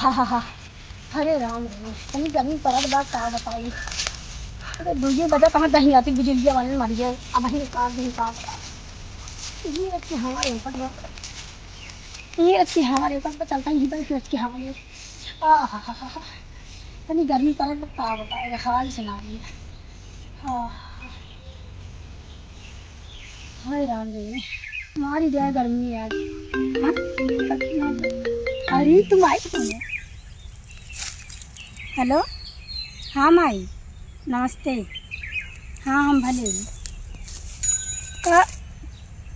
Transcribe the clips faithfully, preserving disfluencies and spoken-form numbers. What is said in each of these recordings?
हा, हा, हा। अरे राम रे, इतनी गर्मी पड़त बा, का बताई। अरे, दुइये बजे कहाँ दही आती, बिजुलिया वाले मर गए। अब ही का, दिन का। ये रखी हमारे ऊपर बा। ये रखी हमारे ऊपर बा, चलता ही बस रखी हमारे। आहा, तनी गर्मी पड़त बा, का बताई, हाल सुनाई। हाँ। हाय राम रे, मारी दे गर्मी आज। हाँ? अरे तुम आई कौन है? हेलो, हाँ माई, नमस्ते। हाँ, हम भले ही। का,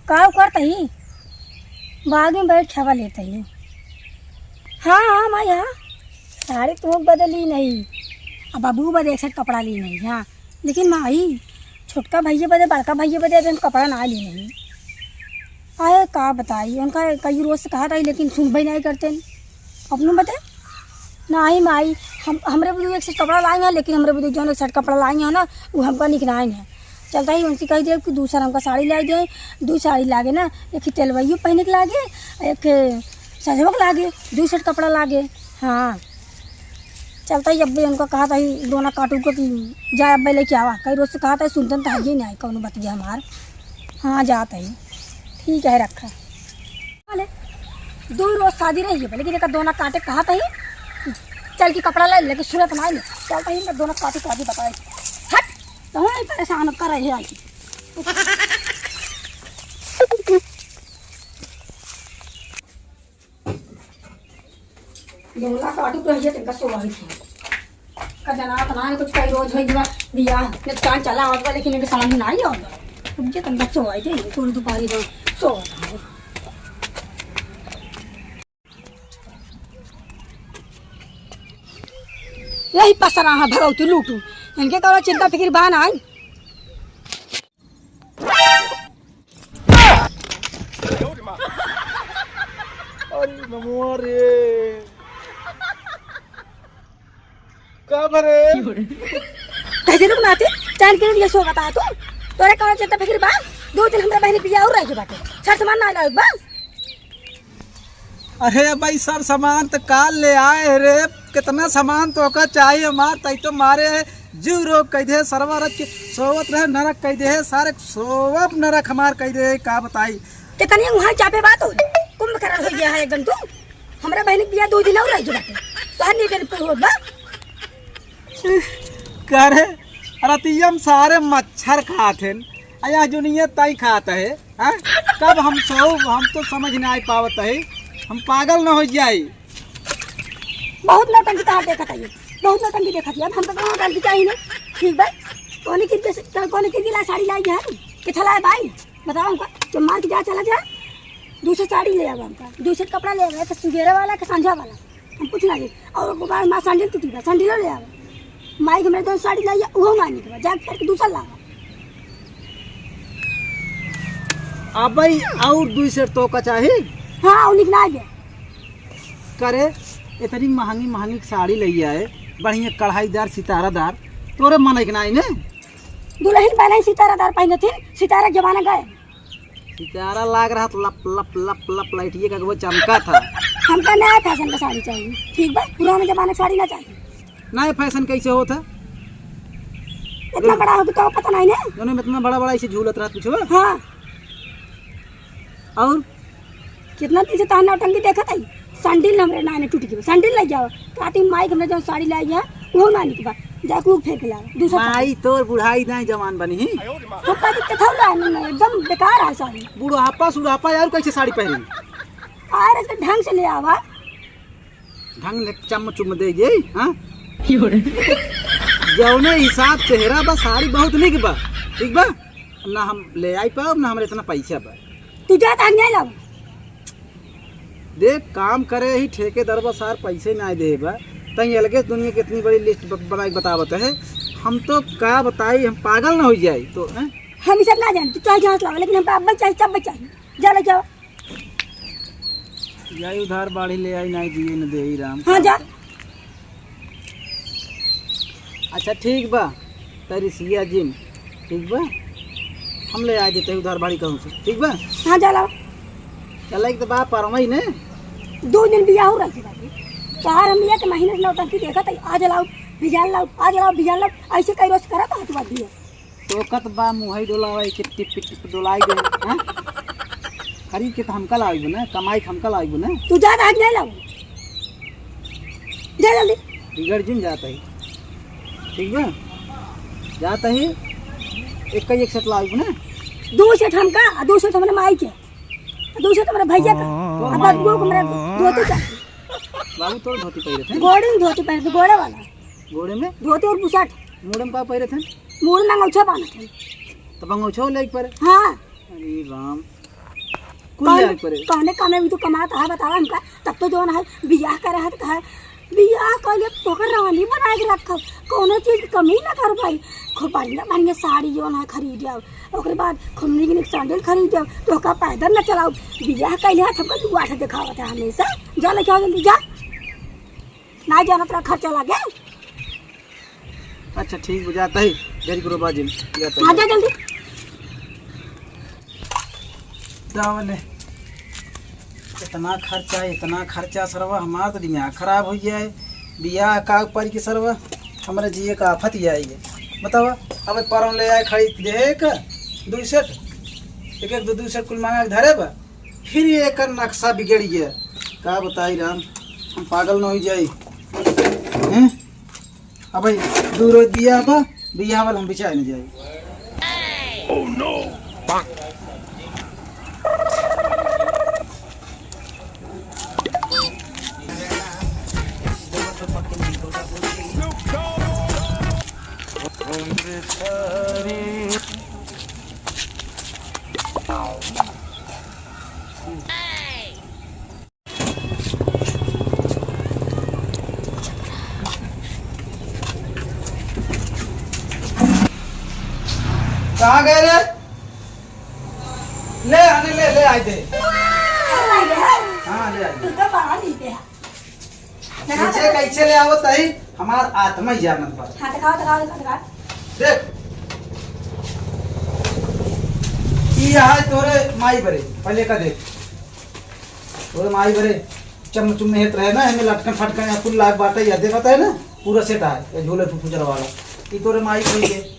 का करत ही? बाग में बैठ हवा लेत ही। हाँ, हाँ माई, हाँ। साड़ी तो बदली नहीं, अब बाबू बदे एक सेट कपड़ा ली नहीं। हाँ, लेकिन माई, छोटका भैया बदे, बड़का भैया बदे अभी हम कपड़ा ना ली नहीं। अरे का बताई, उनका कई रोज से कहा था, लेकिन सुनबे नहीं करते। अपनों बदे, नहीं माई, हम, हमरे बदे एक सेट कपड़ा लाए हैं, लेकिन हमरे बदे जौन एक सेट कपड़ा लाए हैं ना, वो हमका निक नाहीं है। चलता ही उनसे कह दे कि दूसरा हमका साड़ी लाई दे, दो साड़ी लागे ना, एक ही तेलवैयो पहने के लागे, एक सजवक लागे, दो सेट कपड़ा लागे। हाँ, चलता ही अब्बे उनका कहा था ही दोना काटू को कि जाए अब्बे लेके आवा। कई रोज से कहा था, सुनते तो है ही नहीं कौनो बतिया हमार। हाँ, जात है, ठीक है, रखा। बोले, दो रोज शादी रही है, लेकिन एक दोना काटे कहा था ही, चल के कपड़ा ले, लेकिन सूरत ना ले। चलता ही मैं दोना काटे काटे बताए। हट, तो नहीं परेशान कर रही है। दोना काटू तो है, तनका सोवाई थी। का जना तना है, कुछ कई रोज होई बा बियाह, ने चांद चला आवत बा, लेकिन इनके समझ में ना आई आवत बा। रुक जे, तनका सोवाई दे, पूरी दुपारी दो सो। यही पसरा है भरौती लूटू, इनके करो चिंता फिकिर बा ना आई। अरे नमो रे। का भरे? कैसे लोग नाते? चांद के लिए सो बता तू। तोरे कौन चिंता फिक्र बा? दो दिन हमरा बहन के बियाह और रह गए बाटे। सर सामान ना लाओ बा। अरे भाई, सर सामान तो काल ले आए रे। कितना सामान तो का चाहिए हमार, तई तो मारे है जीव रोग कह दे, सरवा रख के सोवत रहे नरक कह दे, सारे सोवब नरक हमार कह दे, का बताई। कितनी वहाँ चापे बात हो, कुंभकर्ण हो गया है एकदम तू। हमरा बहन के बियाह दो दिन और रह गया बाटे, तो हर नहीं दिन पूरा होत बा। का रे, रतिया में सारे मच्छर खात हैं, आ यहाँ दुनिया ताई खात है। हाँ? कब हम सोउब, हम तो समझ नाहीं पावत है, हम पागल न हो जाई। बहुत नौटंकी तहार देखत है, बहुत नौटंकी देखत है। अब हम तो कहाँ नौटंकी चाहिए ना, ठीक बा? कौन किन के, कौन किन के ला साड़ी लाई है? किथा लाए भाई? बताओ हमको। जब मार के जा, चला जा, दूसरा साड़ी ले आवा हमका, दूसरा कपड़ा ले आवा, एक सुबेरे वाला, एक संझा वाला। हम कुछ ना दे। और ओकर बाद माँ सैंडल टूटी बा, सैंडलो ले आवा। माई के हमरे जौन साड़ी लाई है, उहो ना निकला, जाके करके दूसरा लावा। अबई और दुई सेट तोका चाही? हाँ, और निकला दे। करे, इतनी महंगी महंगी साड़ी लई आए, बढ़िया कढ़ाईदार, सितारादार, तोरे मन एक ना आई ने? दुल्हन पहले ही सितारादार पहने थी, सितारा के जमाना गए। सितारा लाग रहा था, लप, लप, लप, लप, लाइटिए का वो चमका था। हमका नया फैशन का साड़ी चाहिए, ठीक बा? पुराने जमाने की साड़ी ना चाहिए। नया फैशन कैसे होता? इतना बड़ा हो गया तो पता नहीं ना। दोनों में इतना बड़ा बड़ा ऐसे झूलत रहा पीछे। हाँ। और? कितना दिन से तहार नौटंकी देखत है। सैंडल हमरे नाने टूट गए, सैंडल ले जाओ। कहती माई के हमरे जो साड़ी लाई है, वो ना निकबा। जाके वो फेंक ला, दूसरा माई, तोर बुढ़ाई नहीं जवान बनी ही। हम कहते कथौला है, नहीं, नहीं, एकदम बेकार है साड़ी। बुढ़ापा सुढ़ापा यार, कैसे साड़ी पहनी? अरे, तो ढंग से ले आवा। ढंग ले, चम चुम दे ये, हाँ? जौने हिसाब चेहरा बा, साड़ी बहुत निक बा, ठीक बा? ना हम ले आई पाओ, ना हमरे इतना पैसा बा। तू जा, तो हम नहीं लाओ। देख, काम करे ही ठेकेदार बा, सार पैसे ना दे बा। तई अलगे दुनिया की इतनी बड़ी लिस्ट ब-, बनाई बतावत है। हम तो का बताई, हम पागल ना हो जाई तो, हैं? हम ई सब ना जानी, तू चाहे जहाँ से लावा, लेकिन हमका अब्बे चाही, तब्बे चाही। जा लेके आवा। जाई उधार बाढ़ी ले आई, नाई दिए न देई राम। हाँ, जा। अच्छा ठीक बा, तरी सिया जिन, ठीक बा, हम ले आ देते उधार बाढ़ी कहूँ से, ठीक बा? हाँ, जा लावा। चला एक तो बा परमई ने। दो दिन बियाह हो रही बाटे। तोहार हम एक महीना से नौटंकी देखत हई, आज लाउब, बिहान लाउब, आज लाउब, बिहान लाउब, ऐसे कई रोज करत हई तू आदमी। तोकत बा मुहई डोलावे के टिप टिप डोलाई दे, हाँ? खरीद के त हमका लाइबो ना, कमाई के हमका लाइबो ना। तू जा, आज नहीं लाउब। जा जल्दी। बिगड़ जिन जात ही। ठीक बा? जात ही। एक का एक सेट लाइबो ना। दो सेट हमका, आ दो सेट हमरे माई के। दो सेट हमरे भैया का। तो आ माई बबुआ को हमरे धोती का। बाबू तोर धोती पहिरे थे? गोड़े में धोती पहिरे थे, गोड़े वाला। गोड़े में? धोती और बुशर्ट। मूड़े में का पहिरे थे? मूड़े में अंगोछा बांधे थे। तब अंगोछा लेके परे? हाँ। अरे राम। कुल कौन, लेके परे? कौने काम में भी तू कमात है, बतावा हमका। तब तो जौन है, बियाह करे है तो कहे, बियाह कइले तोके रानी बनाए के रखब, कौनो चीज के कमी ना कर पाई। खूब बढ़िया बढ़िया साड़ी जौन है खरीदब, ओकरे बाद खूब नीक नीक सैंडल खरीदब, तोका पैदल न चलाउब। बियाह कइले है, हमका दुआ से देखावत है हमेशा। जा लेके आओ जल्दी, जा। ना जानत रहा खर्चा लागे। अच्छा ठीक बा, जाता ही, घर के रोबा जिन, जाता ही। हाँ, जा जल्दी। दावले, इतना खर्चा, इतना खर्चा सरवा, हमार तो दिमाग खराब होइ गया है। बियाह का ऊपर की सरवा, हमारे जिए का आफत ही आई है। बतावा, अब परौन ले आए खरीद दे एक, दुई सेट, एक एक दो दो सेट कुल मांगा के धरे बा, फिर ये एकर नक्शा बिगड़ गया। का बताई राम, हम पागल न हो जाई। हैं? अब भाई, दू रोज बियाह बा, बियाह वाला हम बिचार न जाई। कहाँ गए रे? ले आने, ले, ले आए दे। हाँ, ले आए दे। कैसे, कैसे ले आवत है? हमार आत्मा ही जानत बा। हाँ, दिखाओ, दिखाओ, दिखाओ, दिखाओ। देख। ई है तोरे माई बरे, पहले का देख। तोरे माई बरे चम्मच उम्मे हेत रहे ना, एमे लटकन फटकन या कुल लाग बाटे, या देखत है ना, पूरा सेट है, ये झूले फुफुजर वाला। ई तोरे माई बरे के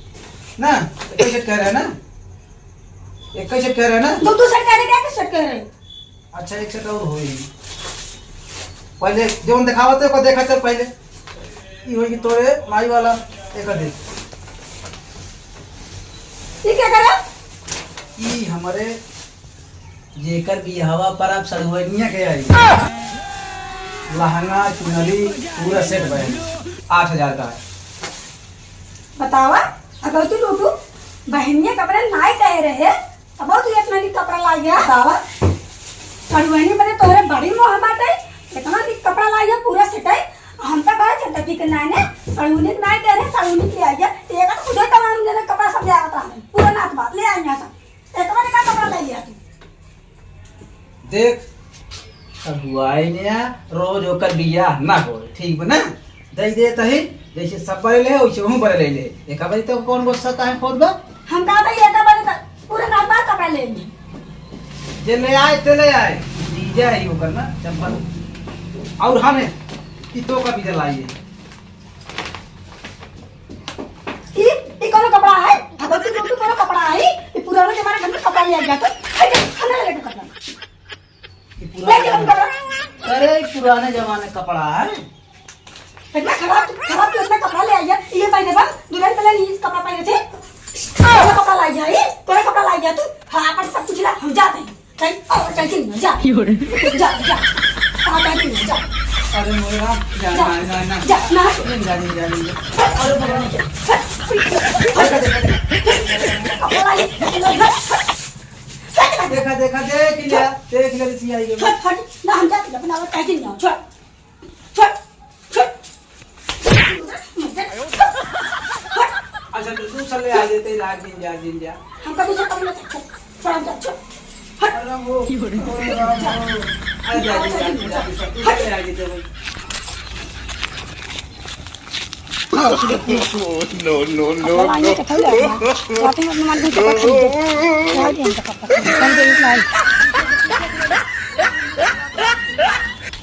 ना, एक सेट कह रहे ना, एक सेट कह रहे ना। दो, दो सेट कह रहे, क्या, क्या सेट कह रहे? अच्छा, एक सेट और होई। पहले जौन देखावत है, ओकर देखा चल पहले। ई होई कि तोरे माई वाला, एक देख। ई क्या करे? ई हमरे जेकर बियाहवा पर आप सड़ुआइनिया के आई। लहंगा, चुनरी, पूरा सेट बहन, आठ हजार का है। बतावा, अगर तू लूटू, बहनिया कपड़े नाई कहे रहे, अब तू इतना नीक कपड़ा लाई है। बतावा, सड़ुआइनी बदे तोहरे बड़ी मोह बाटे, इतना नीक कपड़ा लाई है, पूरा सेट है। हम तो कहे चलता ठीक नाई ने, सड़ुआइनी के नाई कहे रहे, सड़ुआइनी के आई है, तो ये का खुदे तमाम जने कपड़ा सब ले आवत रहे, पूरा नाथ बात ले आई यहाँ सब। इतना का कपड़ा ले लिया तू? देख, सड़ुआइनिया रोज ओकर बियाह ना होए, ठीक बा ना? दई देत ही, जैसे सब बरे ले, वैसे हूँ बरे ले ले। एक बारी तो कौन गुस्सा काहे खोद बा? हम कहा था, ये तो बरे तो पूरे नाथ बार कपड़ा ले ली। जे ले आए, ते ले आए। जीजा है ओकर ना, चंपल। और हमें, ई तो का बिदल आई है। ई, ई कौनो कपड़ा है? भगवती टूटू कौनो कपड़ा है? ई पुराना जमाना घर में कपड़ा लिया गया तो, है क्या? खाना ले लेके कपड़ा। ई ले के हम पुराना कपड़ा। अरे, ई पुराने जमाने कपड़ा है। इतना खराब, खराब तू इतना कपड़ा ले आई है। ये पहने बा, दुल्हन पहले ये कपड़ा पहने थे। तोरा कपड़ा लाई है, ये तोरा कपड़ा लाई है तू। हाँ, अपन सब कुछ ला, हम जाते हैं। चल, और चल, चल, जा। क्यों रे? जा, जा। आ, जा, जा, जा। अरे मोरे राम, जा, जा, ना, ना, ना। जा, ना। नहीं, जा, नहीं, जा, नहीं, जा। अरे मोरे राम। देखा, देखा, देखा। देखा, देखा, देख लिया, देख लिया, रिसी आई है। हट, हट, ना, हम जाते हैं, अपना और कहीं नहीं, छोड़, छोड़। अच्छा, तो दूसरा ले आ जाते, लाग जिन जा, जिन जा। हमका दूसरा कपड़ा मत, छोड़, छोड़, हम जा, छोड़। हट। अरे वो, अरे राम, अरे जा, जा, जा, जा, जा, दूसरा ले आ जाते भाई। No, no, no, कपड़ा लाने no। के थोड़े आया। रात में अपने मन के कपड़ा खरीदे। क्या दिया इनका कपड़ा खरीदे? कौन दे इतना?